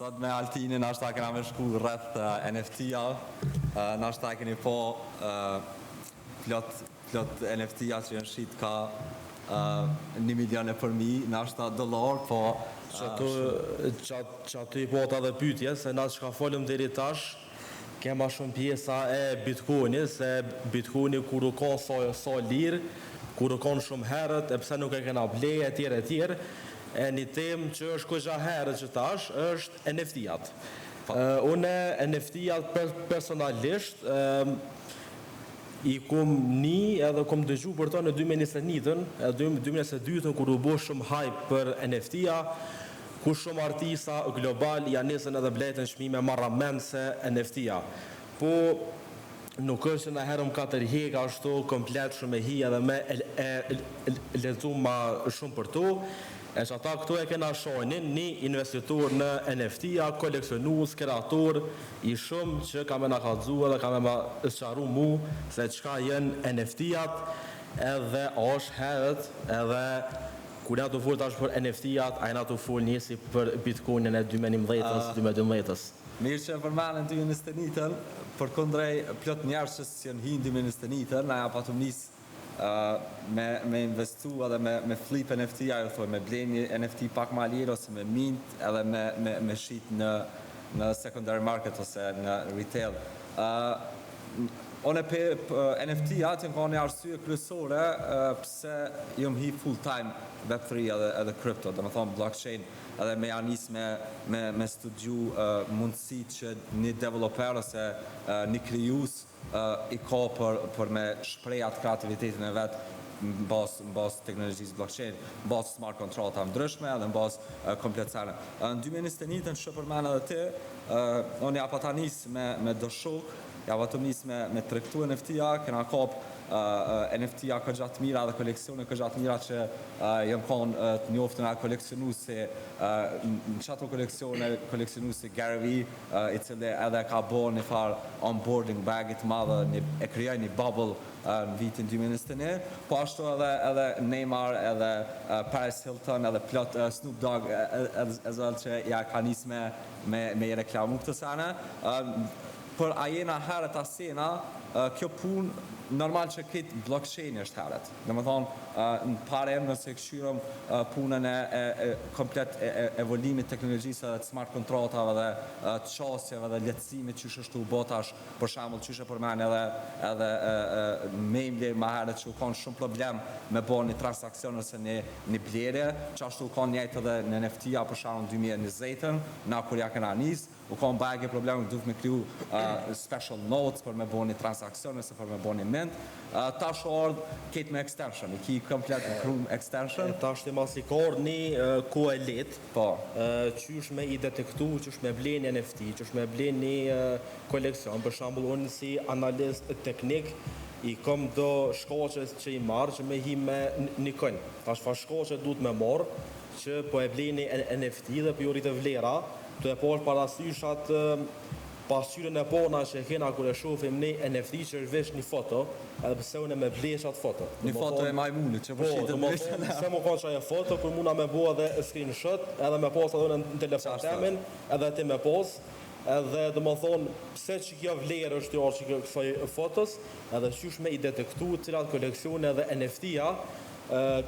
Sot me Altinin nashta kena me shku rreth NFT-a, nashta e keni po plot, plot NFT-a që janë shit ka një milion e përmi, nashta dollar, po Që aty, që, që aty i po edhe pyetje, se na çka folëm deri tash, ke ma shumë pjesa e Bitcoinit, se Bitcoini kur u kon sa, sa lirë, kur u kon shumë herët, e pse nuk e kena ble, e tjerë e tjerë. E një temë që është kogja herët që tash, është NFT-at. Uh, une NFT-at per, personalisht, uh, i kum ni edhe kum dëgju për to në 2021-ën, edhe 2022-ën kur u bo shumë hype për NFT-a, ku shumë artista global janë nisën edhe blejtën çmime marramendëse NFT-a. Po nuk është që na herë më ka tërhjek ashtu komplet shumë e hi edhe me e, e, e lexu ma shumë për to. E që ata këtu e kena shonin një investitor në NFT-a, koleksionues, kreator i shumë që ka me na kallzu edhe ka me ma sqaru mu se çka janë NFT-at edhe a është herët edhe kur jena të fol tash për NFT-at, a jena të fol njësi për Bitcoinin e 2011-ës, 2012-ës. Mirë që e përmenën 2021-ën, për kundrej plot njerëz që s'janë hi në 2021-ën, na ja patëm nis uh, me, me investu edhe me, me flip NFT, ajo thoj, me ble një NFT pak ma lirë ose me mint edhe me, me, me shit në, në secondary market ose në retail. Uh, Unë pe NFT-at janë ka një arsye kryesore uh, pse jam hi full time Web3 edhe, edhe crypto, do me thonë blockchain, edhe me ja nis me, me, me studiu uh, mundësi që një developer ose uh, një krijues uh, i ka për, për me shpreh atë kreativitetin e vet në bazë në bazë teknologjisë blockchain, në bazë smart kontrata ndryshme edhe në bazë uh, komplet sene. Uh, në 2021-ën që përmend edhe ti, uh, unë ja pata nis me me do shok, ja patëm nis me me tregtu NFT-a, kena kap uh, NFT-a këgja të mira dhe koleksione këgja të mira që uh, janë konë uh, të njoftën a koleksionues si uh, në qato koleksione koleksionues si Gary Vee, uh, i cili edhe ka bo një farë onboarding bag të madhe, një, e krijoi një bubble uh, në vitin 2021, po ashtu edhe edhe Neymar, edhe uh, Paris Hilton, edhe plot uh, Snoop Dogg edhe as well që ja ka nis me me me i reklamu këtë sene. Uh, për a jena herët a s'jena, uh, kjo punë normal që këtë blockchain është herët. Dhe më thonë, uh, në parim nëse këshyrëm uh, punën e, e, e komplet e, e evolimit teknologjisë edhe të smart kontratave dhe uh, të qasjeve dhe lehtësimit që është u bo tash, për shembull qysh e përmend edhe edhe e, e, Memli ma herët që u kanë shumë problem me bo një transakcion ose një një blerje, që ashtu u kanë njëjtë edhe në NFT-a për shembull në 2020-ën, na kur ja kena nis, u kanë bajagi problem, duhet me kriju uh, special notes për me bo një transakcion ose për me bo një mint. Uh, tash u ardh këtë me extension, i ki komplet Chrome extension. E tash ti masi ka ardhë një uh, kohë e lehtë, Po. uh, qysh me i detektu, qysh me ble një NFT, qysh me ble një uh, koleksion. Për shembull, unë si analist teknik i kom do shkaqe që i marr që me hi me një coin. Tash fa shkaqe duhet me marr që po e ble një NFT dhe po ju rritë vlera, të e pas parasysh atë pasqyrën e pona që e kena kur e shohim një NFT që është veç një foto, edhe pse unë me blesh atë foto. Një foto e majmunit që po Po, shitet do më në thonë, se më ka që ajo foto, kur muna me bo edhe screenshot, edhe me pas edhe unë në telefon Qashtu. temin, edhe ti me pas, edhe do më thonë, pse që kjo vlerë është jo që kjo kësaj fotos, edhe qysh me i detektu cilat koleksione edhe NFT-a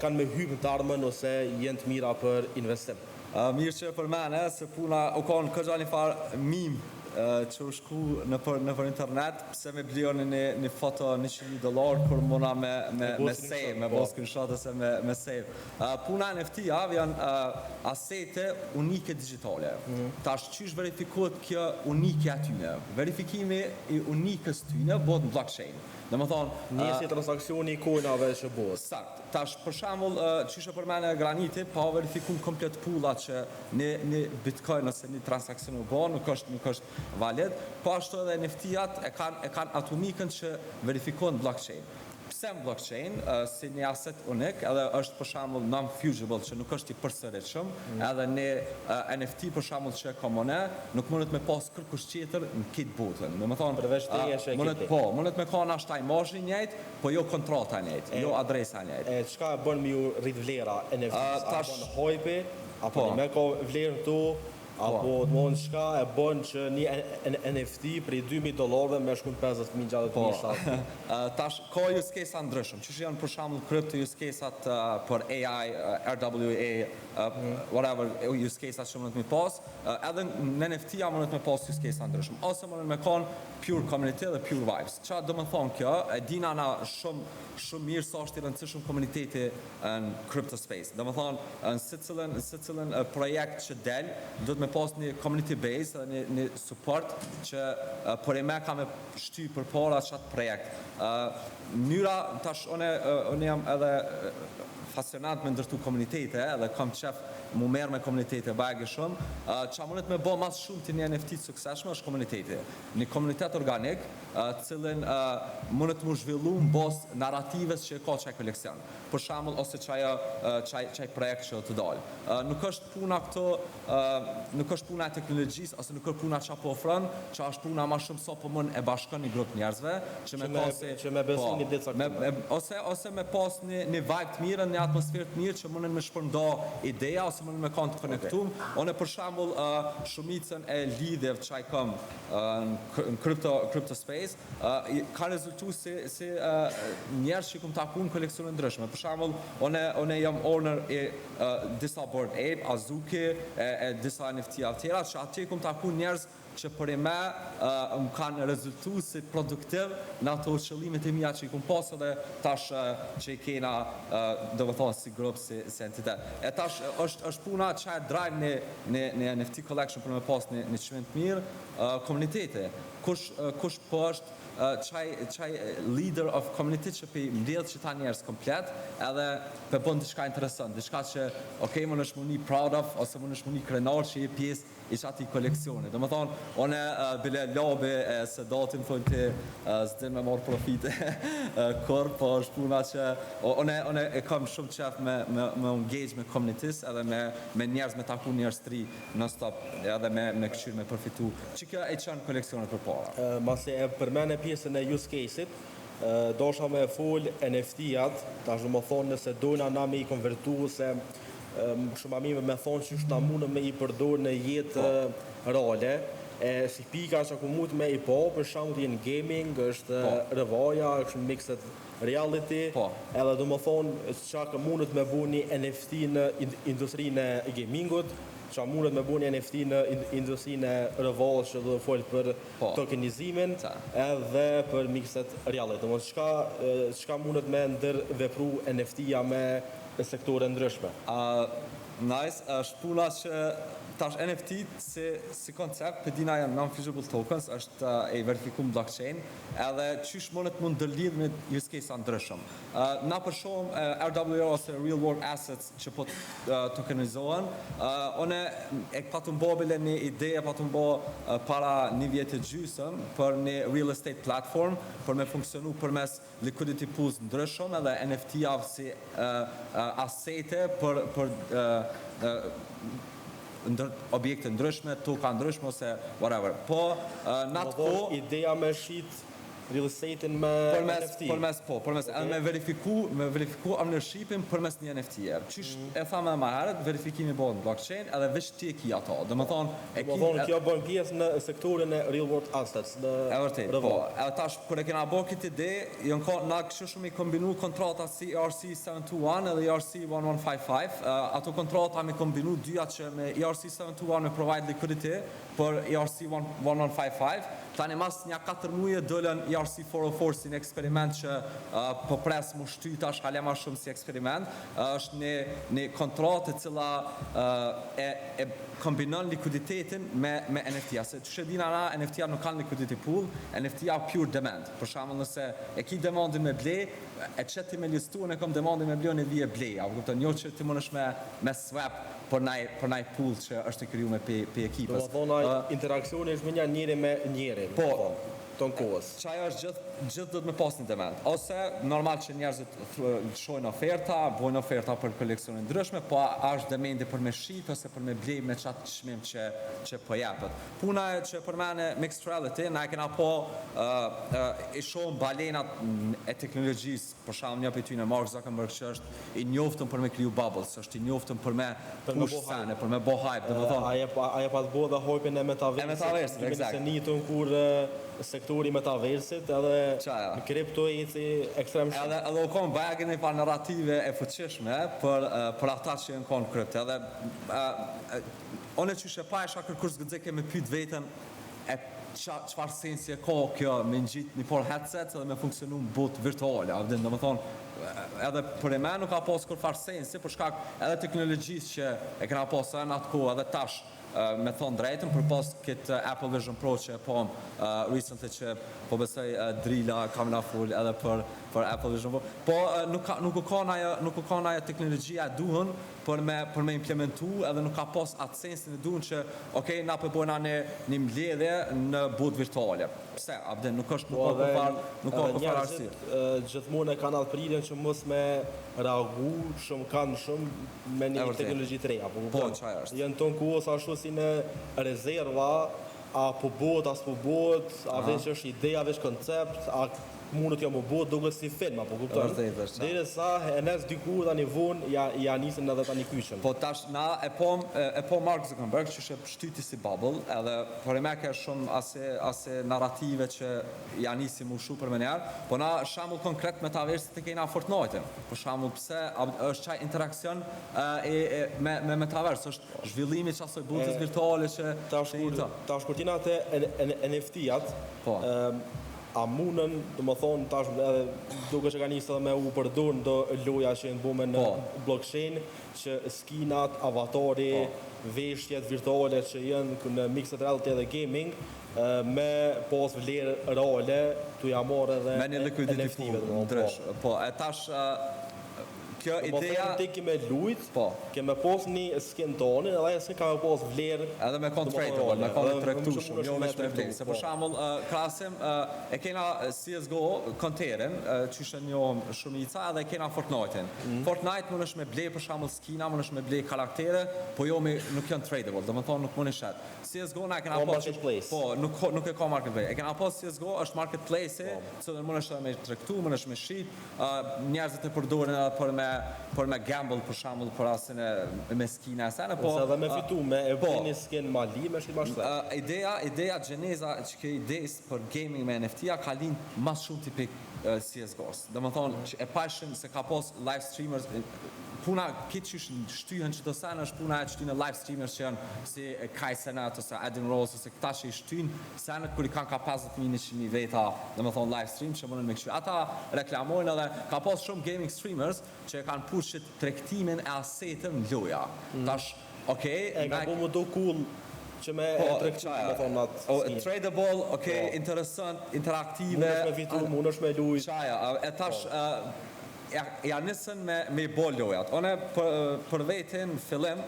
kanë me hypë në të ardhmen ose jenë të mira për investim. Uh, mirë që e përmene, se puna u konë këgja një farë meme uh, që u shku në për, në për internet, pse me blioni një, një foto 100.000 dollar, kur muna me, me, Me bo me screenshot, save, me po. bo screenshot ose me, me save. Uh, puna NFT-a janë uh, asete unike digjitale. Mm -hmm. Tash qysh verifikohet kjo unike atyne? Verifikimi i unikës tyne bëhet në blockchain. Dhe më thonë, Njësi transaksioni i coinave që bëhet. Sakt. Tash për shembull, uh, qysh e përmende Graniti, pa verifiku komplet pullat që një një Bitcoin ose një transakcion u bë, nuk është nuk është valid. Po ashtu edhe NFT-at e kanë e kanë atë unikën që verifikohen në blockchain. Pse në blockchain, uh, si një aset unik, edhe është për shembull non-fungible, që nuk është i përsëritshëm, mm. edhe një uh, NFT për shembull që e kam unë, nuk mundet me pas kërkush tjetër në këtë botën. Do të thonë, Përveç teje që e ke mundet ti. po, mundet me kanë ashta imazhi njëjtë, po jo kontrata njëjtë, jo adresa njëjtë. E çka e bën me ju rrit vlera NFT-s? A, A tash- bën hype apo Po. një me ka vlerë këtu, Apo, të thonë, çka e bën që një NFT prej 2000 dollarëve me shku në 50.000, 60.000, Po, 70.000? tash ka use case ndryshëm, që janë për shembull crypto use case-at për AI, RWA, whatever use case-at që mundet me pas, edhe në NFT-a mundet me pas use case ndryshëm, ose mundet me kanë pure community dhe pure vibes. Qa do më thonë kjo, e dina na shumë shumë mirë sa është i rëndësishëm komuniteti në crypto space. Do më thonë, në secilën, në secilën projekt që del, do të me pas një community base dhe një, një support që për e me ka me shty për para qatë projekt. Mënyra, tash une, une jam edhe fascinant me ndërtu komunitete edhe kam qef mu merë me komunitete bajage shumë, qa mundet me bo mas shumë të një NFT të suksesshme është komuniteti. Një komunitet organik, të cilin mundet mu zhvillu në bazë narrativës që e ka qaj koleksion. Për shembull ose qaj, qaj, qaj projekt që të dalë. Nuk është puna këto, nuk është puna e teknologjisë ose nuk është puna që po ofron, që është puna ma shumë sa po mund e bashkon një grup njerëzve, që me Që me- ka si që me besu po, një ditë me, caktuar. me, ose ose me pas një një vibe të mirë, një atmosferë të mirë që mundën me shpërnda ideja ose mundën me kanë të konektuar. Unë për shembull shumicën e lidhjeve që i kam në në crypto crypto space ka rezultu si si njerëz që kum taku në koleksione ndryshme. Për shembull, unë unë jam owner i disa Bored Ape, Azuki, e, e disa NFT-a tjera që atje kum taku njerëz që për i me më kanë rezultu si produktiv në ato qëllimet e mia që i kum pas edhe tash që i kena, do të thonë, si grup, si, si entitet. E tash është, është puna që e drive një, një, një NFT collection për me pas një, një çmim të mirë, komuniteti. Kush, kush po është qaj, qaj leader of community që pi mbledh që ta njerëz komplet edhe pe bën diçka interesant, diçka që ok, më është muni proud of ose më është muni krenar që je pjesë i qati koleksioni. Do më thonë, one uh, bile labi e se dati më thonë ti uh, s'din me marrë profite kur, po është puna që o, one, one e kam shumë qef me, me, me engage me communities edhe me, me njerëz, me taku njerëz të ri non stop edhe me, me këshyr me përfitu. Që kjo e qanë koleksionet për para. Masi e përmene pjesën e use case-it, dosha me fol NFT-at, tash do më thonë nëse dojna na me i konvertu se shumë ma mirë me thonë që na mundëm me i përdor në jetë po. reale. E si pika që ku mund me i po, për shembull jenë gaming, është Po. RWA-ja, është mixed reality, Po. edhe do më thonë çka ka mundet me bu një NFT në industrinë e gamingut, çka mundet me bu një NFT në industrinë e RWA-s që do të fol për Po. tokenizimin Ca. edhe për mixed reality. Do të thonë çka çka mundet me ndërvepru NFT-ja me sektore ndryshme. Uh, nice, është puna që tash NFT si, si koncept, për dina janë non-fungible tokens, është e verifikum blockchain, edhe qysh mundet mund ndërlidh me use case ndryshëm. Na për shumë RWA ose real world assets që po tokenizohen, one e patëm bo bile një ide, e patëm bo para një vjetë e gjysëm për një real estate platform për me funksionu përmes liquidity pools ndryshëm edhe NFT-a si asete për, për ndër, objekte ndryshme, toka ndryshme ose whatever. Po, në atë Do thonë, kohë ideja me shit real estate-in me përmes NFT. përmes po, përmes edhe me verifiku, me verifiku ownershipin përmes një NFT-e. Qysh e thamë më herët, verifikimi bëhet në blockchain edhe veç ti e ki ato. Do të thonë, e Do ki thonë kjo bën pjesë në sektorin e real world assets, në E vërtet, RWA. po. Edhe tash kur e kena bërë këtë ide, janë ka na kështu shumë i kombinu kontrata si ERC 721 edhe ERC 1155. Uh, ato kontrata me kombinu dyja që me ERC 721 me provide liquidity për ERC 1155. Tani mas një 4 muje dolën ERC 404 si një eksperiment që po pres mu shty tash hala ma shumë si eksperiment. Është një një kontratë e cila e e kombinon likuiditetin me me NFT-a. Se që e dina na, NFT-a nuk kanë liquidity pool, NFT-a pure demand. Për shembull, nëse e ki demandin me ble, e qet ti me listu, unë e kam demandin me ble, unë e vi e blej. Apo kupton, jo që ti mundesh me me swap për naj për naj pool që është e kriju me pe, pe Do ekipës. të thonë ai interaksioni është me një njeri me njeri. Po. do të thonë. tonë kohës. Që ajo është gjithë, gjithë duhet me pas një demand. Ose, normal që njerëzit lëshojnë oferta, bojnë oferta për koleksione ndryshme, po a është demandi për me shit ose për me blej me qatë çmim që, që po jepet. Puna e që përmene mixed reality, na e kena po uh, uh, i shohim balenat e teknologjisë, për shembull një prej tyre Mark Zuckerberg që është i njoftën për me kriju bubbles, është i njoftën për me Për me push bo hype. sene, për me bo hype, do të thonë. Aje pa aje pas bo edhe hype-in e metaversit. E metaversit, eksakt. 2021 kur e, sektori i metaversit edhe Qaja. në kripto eci ekstrem shumë. Edhe edhe u kon bajagi një farë narrative e fuqishme për eh, për ata që janë konë kripto. Edhe uh, unë qysh e pa isha kërkush s'guxojke me pyet veten e qa, çfarë sensi e ka kjo me ngjit një por headset edhe me funksionu në botë virtuale, a din, domethënë edhe për e me nuk ka pas kurrfarë sensi për shkak edhe teknologjisë që e kena pas edhe në atë kohë edhe tash eh, me thonë drejtën, për pas këtë Apple Vision Pro që e pam uh, recently që po besoj uh, Drila ka më na fol edhe për për Apple Vision Pro. Po uh, nuk ka nuk u kanë ajo nuk u kanë ajo teknologjia e duhun për me për me implementu edhe nuk ka pas atë sensin e duhun që okay na po bojna një një mbledhje në botë virtuale. Pse? A din, nuk është nuk Po ka edhe kurrfar nuk ka edhe kurrfar arsye. njerëzit e, gjithmonë e kanë atë prirjen që mos me reagu shumë kanë shumë me E një vërtet. teknologji të re, apo Po, kupton? qajo është. Janë tonë kohës ashtu si në rezerva, a po bëhet, a s'po bëhet, a veç është ide, a veç koncept, a mundet jo më bëhet, duket si film, apo kupton? Vërtet është, qa. Derisa e nes diku tani vonë ja ja nisin edhe tani kyçen. Po tash na e pom e, e po Mark Zuckerberg që e shtyti si bubble, edhe për e me ka shumë ase ase narrative që ja nisi mu shu për më njerë, po na shembull konkret metaversit e kena Fortnite-in. Për shembull pse a, është qaj interakcion e, e, e, me me metavers, është zhvillimi i asaj botës E, virtuale që Tash që kur jeton. tash kur tina te NFT-at, Po. ëm, a mundën, do më thonë, tash edhe duke që ka nisë edhe me u përdor në do loja që janë bome në Po. blockchain, që skinat, avatari, Po. veshjet virtuale që janë në mixed reality edhe gaming, ë, me pas vlerë reale, tu ja marrë edhe me një liquidity NFT-ve, pool do më thonë, po. ndrysh. Po, e tash ë, kjo Do më ideja thonë, ti ke me lujt, Po. ke me pas një skin tonin, edhe ajo skin ka me pas vlerë Edhe me kon do më thonë, tradable, me kon edhe tregtueshëm, më shumë jo me veç me tregtu, vlerë. Se po. për shembull, uh, krahasim, uh, e kena CS:GO Counterin, uh, qysh e njohim shumica, edhe e kena Fortnite-in. Mm. Fortnite mundesh me ble për shembull skina, mundesh me ble karaktere, po jo me nuk janë tradable, domethënë nuk munesh shet. CS:GO na e kena Po, pas marketplace. Po, nuk nuk e ka marketplace. E kena pas CS:GO është marketplace, Po. cilën mundesh edhe me tregtu, mundesh me shit, uh, njerëzit e përdorin edhe për me për me gamble për shembull për rastin e me skina e sene, po Ose edhe me uh, fitu, me e po. ble një skin ma li, me shit ma shtrejt. Uh, ideja, ideja gjeneza që kjo idesë për gaming me NFT-a ka lind mas shumë tipik uh, CSGO-s. Do më thonë, që e pashim se ka pas live streamers, e, puna këtë që shtyhen që të sene është puna e qëtyne live streamers që janë si Kai Cenat ose Adin Ross ose këta që i shtyn senet kur i kanë ka 50.000, 100.000 veta, do më thonë live stream që mundën me këshy. Ata reklamojnë edhe ka pas shumë gaming streamers që e kanë pushit tregtimin e aseteve në loja. Tash, okej, E ka na- bo më do cool që me Po, e tregtu, qaja. me thonë atë O, skin. tradable, okej, Po. interesant, interaktive. Mundesh me fitu, mundesh me lujt. Qaja, a, e tash, a, ja, ja nisën me, me i bo lojat. One për, për vetin, fillim,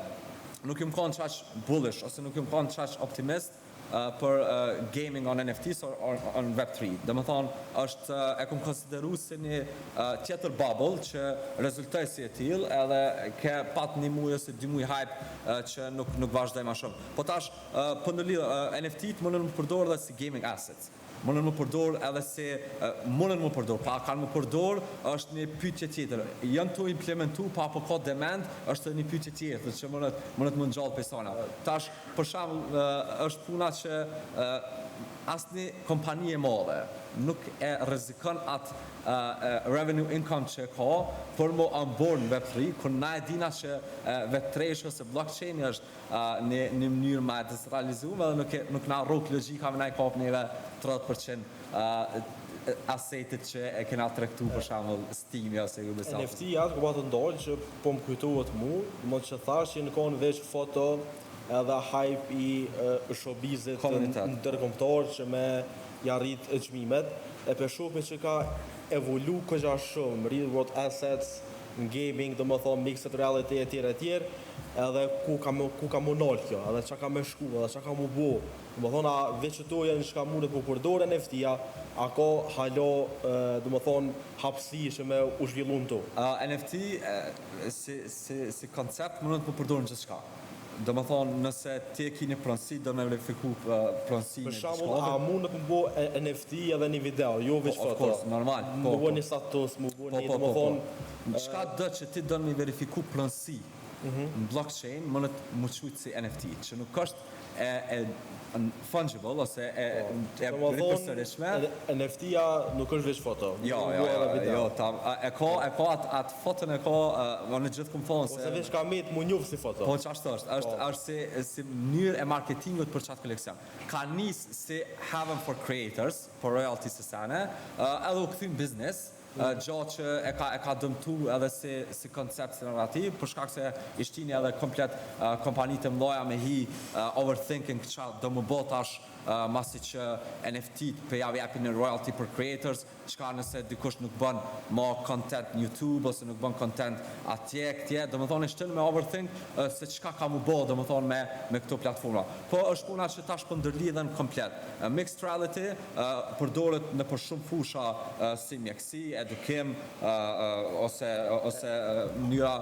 nuk jum konë qaq bullish, ose nuk jum konë qaq optimist uh, për uh, gaming on NFTs or, or on Web3. Dhe më thonë, është, uh, e kom konsideru si një uh, tjetër bubble që rezultoi si e tillë edhe ke pat një muaj ose dy muaj hype uh, që nuk nuk vazhdoi më shumë. Po tash, uh, po ndërlidh, uh, NFT-t mundën më përdor edhe si gaming assets. Mundën më përdor edhe si uh, mundën më përdor, pa kanë më përdor është një pyetje tjetër. Janë tu implementu pa apo ka demand është një pyetje tjetër që mundet mundet më ngjall persona. Tash për shembull uh, është puna që uh, asnjë kompani e madhe nuk e rrezikon atë uh, uh, revenue income që ka për më onboard në Web3, kur na e dina që uh, Web3 ose blockchain është uh, një, një mënyrë më e decentralizuar dhe nuk, e, nuk na rrok logjika me na i kap neve 30% uh, asetit që e kena tregtu për shembull Steam ose Ubisoft. NFT-at, ku pa të ndalë që po më kujtohet mu, më që thash që në konë veç foto edhe hype i e, showbizit Komunitet. ndërkombëtar që me ja rrit e çmimet, e pe shohim që ka evolu këgja shumë, real world assets, në gaming, do më thonë mixed reality e tjerë e tjerë, edhe ku ka me, ku ka mu nal kjo, edhe çka ka me shku, edhe çka ka mu bo. Do më thonë, a veç qëto janë çka mundet mu përdor NFT-a, a ka hala, do më thonë, hapësirë që me u zhvillu në to? NFT si, si, si koncept mundet mu përdor në gjithçka. Do më thonë, nëse ti e ki një pronësi, do me verifiku pronësinë Për shembull, a mundet mu bo NFT edhe një video, jo veç Po, of foto? course, normal, po, Mu bo po. një status, mu bo Po, një, po, do më po, po. thonë, Çka do që ti do me verifiku pronësi Mhm. në blockchain, mundet mu qujtë si NFT, që nuk është e, e n- fungible ose e, e Do më thonë, ripërsëritshme. edhe NFT-a nuk është veç foto. Jo, mu jo, bo edhe jo, video. jo, ta, a- e ka, e ka atë at foton e ka, uh, unë gjithë kum thonë se... Ose veç ka met mu njoft si foto. Po, që ashtu është, është, është si, si mënyrë e marketingut për qatë koleksion. Ka nis si haven for creators, për royalty se sene, uh, edhe u kthy në biznes, uh, gja që e ka, e ka dëmtu edhe si, si koncept, si narrativ, për shkak se i shtini edhe komplet uh, kompanitë e mëdha me hi uh, overthinking qa do më bo tash uh, masi që NFT-t për ja japin në royalty për creators, çka nëse dikush nuk bën ma content në YouTube ose nuk bën content atje, këtje, do më thonë e shtin me overthink uh, se çka ka mu bo, do më thonë me, me këto platforma. Po është puna që tash po ndërlidhen komplet. Uh, mixed reality uh, përdoret në për shumë fusha uh, si mjekësi, edukim, uh, uh, ose, ose uh, mënyra,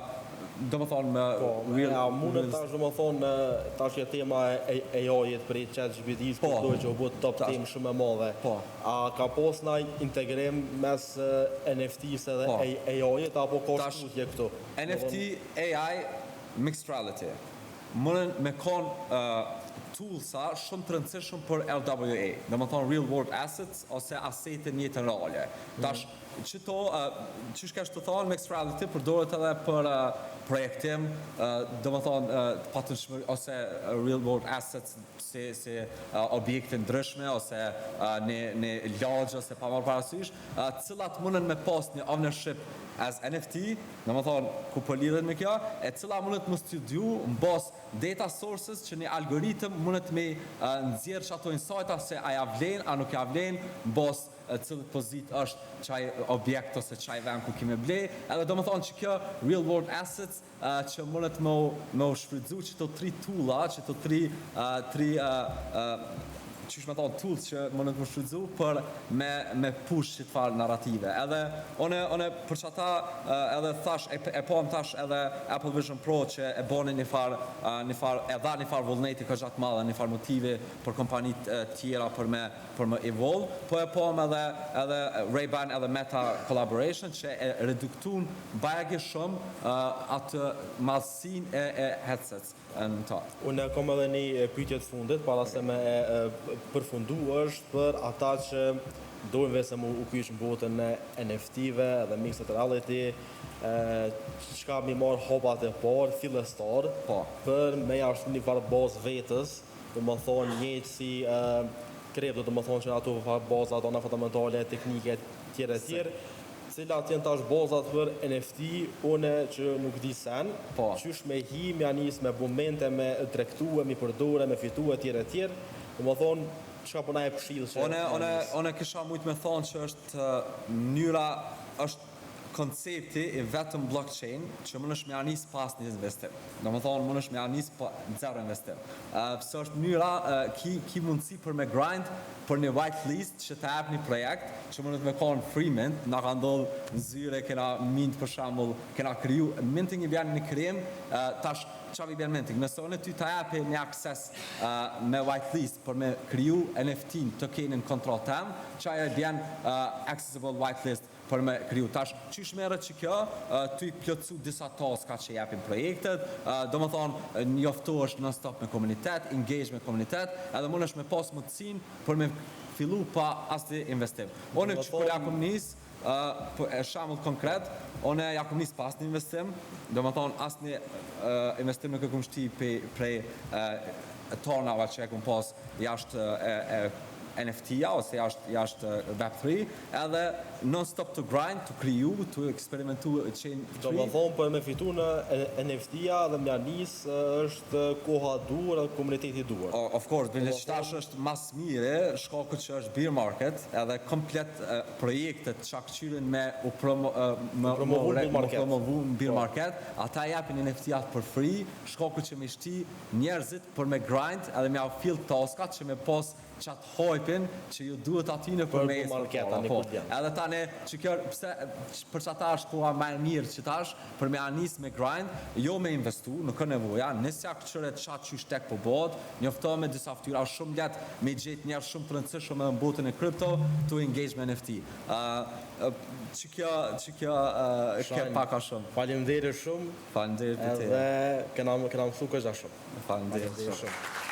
do më thonë me Po, real, a mundet real- tash do më thonë, tash e tema e AI-it prej ChatGPT-s, Po. kuptoj që u bë top Tash. temë shumë e madhe. Po. A ka pos naj integrim mes NFT-s edhe Po. AI-it apo ka Tash, shkutje këtu? NFT, AI, mixed reality. Munden me kon uh, toolsa shumë të rëndësishëm për RWA, do më thonë real world assets ose asete në jetën reale. Tash, qëto, uh, qysh kesh të thonë, mixed reality përdoret edhe për uh, projektim, uh, do më thonë, uh, patundshmëri ose uh, real world assets si, si uh, objekte ndryshme ose uh, një, një lagje ose pa marrë parasysh, uh, cilat munden me pas një ownership as NFT, do më thonë, ku po lidhet me kjo, e cila mundet më studiu në bazë data sources që një algoritëm mundet me uh, nxjerr që ato insighta se a ja vlen, a nuk ja vlen, në bazë uh, cilët pozit është qaj objekt ose qaj vend ku kime ble, edhe do më thonë që kjo real world assets uh, që mundet me u, me u shfrytzu që to tri toola, që to tri, uh, tri uh, uh, qysh me thonë tools që mundet më shfrytzu për me, me push që të farë narrative. Edhe one, one për që ata edhe thash, e, e pam tash edhe Apple Vision Pro që e boni një farë, një farë, e dha një farë vullneti ka gjatë madhe, një farë motivi për kompanitë tjera për me, për me evolve, po e pam edhe, edhe Ray-Ban edhe Meta collaboration që e reduktun bajagi shumë uh, atë madhësinë e, e headsets në ta. Unë kam edhe një e, pyetje të fundit para se me e, e, përfundu është për ata që dojnë vese mu u kyç në botën e NFT-ve edhe mixed reality, e, çka mi marr hapat e parë fillestar Po. për me ja shtu një farë bazë vetës, do më thonë njëjtë si e, kripto, do më thonë që ato farë baza ato fundamentale, teknike, tjere tjere, cilat janë tash bazat për NFT, une që nuk di sen, Po. qysh me hi, me ja nis me bu mente, me tregtue, me përdore, me fitue, tjere tjere, do më thonë, çka po na e këshill që One, me one, nis? one kisha mujt me thonë që është uh, mënyra, është koncepti i vetëm blockchain që më është me anis pas një investim. Do më thonë, më është me anis pa zero investim. Uh, pse është mënyra, uh, ki, ki mundësi për me grind për një whitelist që të jap një projekt që mundet me konë free mint, na ka ndodhë në zyre, kena mint për shembull, kena kriju, minting i bjen një krijim, uh, tash qa i bjen minting? Nëse unë ty ta japi një access uh, me whitelist për me kriju NFT-n tokenin kontratë tem, që ajo i bjen uh, accessible whitelist për me kriju. Tash, qysh merret që kjo, uh, ty i plotësu disa taska që japin projektet, uh, do më thonë, njoftohesh non-stop me komunitet, engage me komunitet, edhe mundesh me pas mundësinë për me fillu pa asnjë investim. Unë Do më që kur ja thonë- kom nis, uh, po e shembull konkret, unë ja kom nis pa asnjë investim, do më thonë asnjë uh, investim nuk e kom shti prej, prej uh, tonava që e kom pas jashtë e, e. NFT-ja ose jashtë jashtë Web3, edhe non stop tu grind, tu kriju, tu eksperimentu chain 3. Do me thonë për me fitu në NFT-ja dhe me ja nis është koha duhur edhe komuniteti duhur. Of course, bile që tash është mas mire, shkaku që është bear market, edhe komplet projektet që këqyrin me u promo, me, promovu në bull market. promovu në bear market, ata japin NFT-at për free, shkaku që me shti njerëzit për me grind edhe me jau fill taskat që me pas qatë hype-in që ju duhet atyne për Për me bull ecë market, përpara, tani po. kur vjen. Edhe tani që kjo pse për që ata është koha më e mirë që tash për me anis me grind, jo me investu, nuk ka nevoja, nëse ja këqyre qatë qysh tek po bëhet, njofto me disa fytyra, është shumë lehtë me gjetë njerëz shumë të rëndësishëm edhe në botën e kripto, tu engage me NFT. Uh, që kjo, që kjo, uh, kjo Shajn, pak a shumë. Faleminderit shumë Faleminderit për te. edhe kena kena mësu këgja shumë. Faleminderit Faleminderit shumë. shumë.